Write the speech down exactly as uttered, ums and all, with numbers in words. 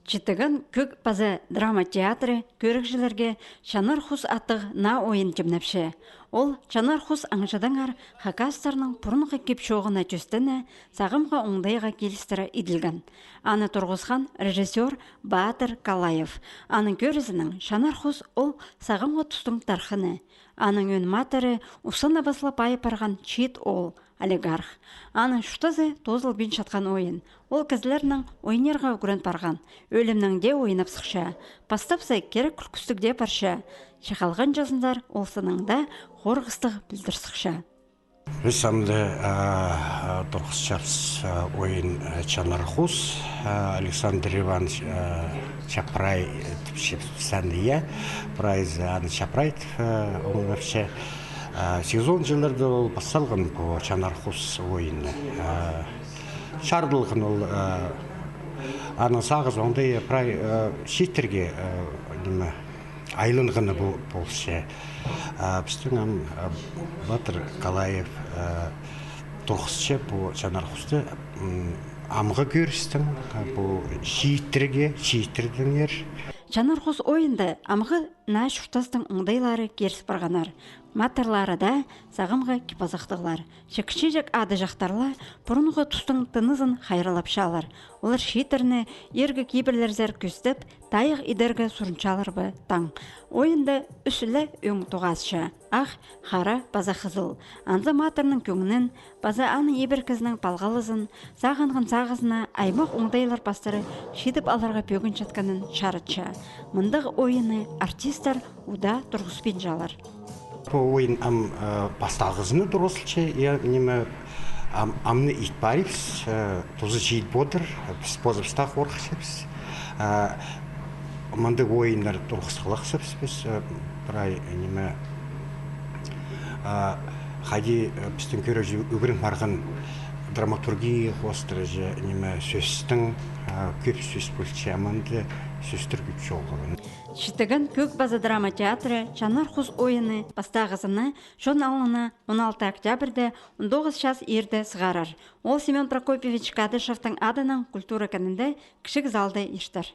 Читіген кӧг паза драма театры кӧрігҷілерге «Чанар хус» аттығ наа ойын тимнепче. Ол «Чанар хус» аңҷыдаңар хакастарның пурунғы кип-чооғына тӧстене, сағамғы оңдайға килістіре иділген. Аны турғысхан режиссёр Баатыр Калаев. Аның кӧрізінең, чанар хус ол сағамғы тустың тархыны. Аның ӧӧн матыры устана пазылып парған чиит оол, олигарх. Аның чуртазы тоозылбинчатхан ойын. Ол кізілернең ойнирға ӱгрен парған. Ӧлімнең дее ойнап сыхча. Пастапса кирек кӱлкӱстіг дее парча. Че халған чазынзар ол сынында хорғыстығ пілдір сыхча. Піс амды, а, турғысчабыс, а, ойын, а, «Чанар хус», а, Александр Иванович, а, Чапрай, э, тіпчебіс аны, я, прайзы аны Чапрай тіп, э, оңнапча. А, сигізон чылларда ол пасталған, пу «Чанар хус» ойыны. А, чарыдылған ол, а, аның сағызы оңдай прай, а, чииттерге, а, ниме, айланғаны пол-, полча. А, пістің ам, а, Батыр Калаев, а, турғысча пу «Чанар хусты», м, амғы кӧрістің, а, пу чииттерге, чииттердеңер. «Чанар хус» ойында амғы наа чуртастың оңдайлары киріс парғаннар. Матырлары даа сағамғы кип-азахтығлар. Чікчеҷек ады-чахтар ла пурунғы тустың тынызын хайраллапчалар. Олар чииттерні иргі кибірлерзер кӧстеп, тайығ идерге сурынчалар ба таң. Ойында ӱс ле ӧң тоғасча: ах, хара паза хызыл. Анзы матырның кӧңнін паза аның ибіркізінің палғалызын, сағынған сағызына аймах оңдайлар пастыра чидіп аларға пӧгінчеткенін чарытча. Мындағ ойынны артисттер удаа турғыспинчалар. Пу ойын ам, э, пастағызына турғысылча, я, ниме, ам, амны ит парибыс, э, тузы чиит полар, піс позыбыс таа хорыхчабыс. А, мындағ ойыннар турғысхалахсабыс піс, э, прай, ниме, а, хайди, э, пістің кӧрігҷі ӱгрен парған драматургия хоостыра же, ниме, сӧстің, а, кӧп сӧс полча, а мында сӧстер кӧп чоғыл. Читіген кӧг паза драма театры «Чанар хус» ойыны пастағызына чон алнына он алты октябрьде он тоғыс час иирде сығарар. Ол Семён Прокопьевич Кадышевтің адынаң культура кінінде кічіг залда иртер.